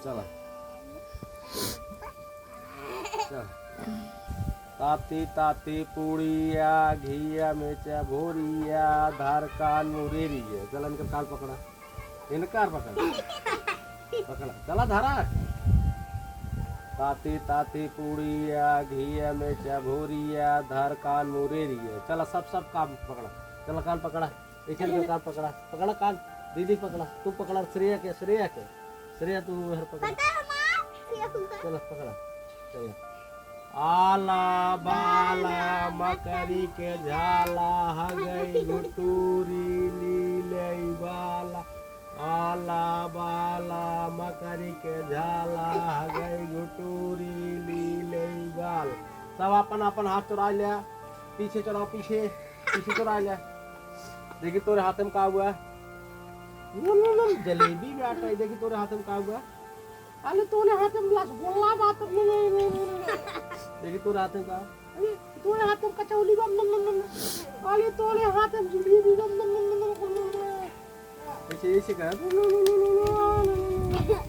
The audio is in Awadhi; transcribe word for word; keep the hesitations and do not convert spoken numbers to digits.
चला। चला। ताती ताती पूड़िया, घिया में चभोरिया, धार कान मुरेरिया। चला, इनकर कान पकड़ा, इनकर पकड़ा, पकड़ा, चला धारा। ताती ताती पूड़िया, घिया में चभोरिया, धार कान मुरेरिया। चला, सब सब कान पकड़ा, चला कान पकड़ा। इचल के कान पकड़ा, पकड़ा कान, दीदी पकड़ा, तू पकड़ा श्रेया के, श्रेया के, श्रेया तू उधर पकड़ा। पता है माँ, ये हुआ। चला पकड़ा, चला। आला बाला मकरी के झाला, हगई घुटूरी लीलई बाला। आला बाला मकरी के झाला, हगई घुटूरी लीलई बाला। सब अपन अपन हाथ चोरा लिया, पीछे चोराओ, पीछे। इसी तो राजा। देखी तोरे हाथ में का हुआ? नुम, नुम, नुम, जलेबी में आटा है। देखी तोरे हाथ में का हुआ? अरे तोरे हाथ में रसगुल्ला बात। नुम, नुम, नुम, नुम, नुम। देखी तोरे हाथ में का? अरे तोरे हाथ में कचौली बा। नुम, नुम, नुम, नुम। अरे तोरे हाथ में जलेबी बा। नुम, नुम, नुम, नुम, नुम। ऐसे, ऐसे कहा। नुम, नुम, नुम, नुम, नुम, नुम।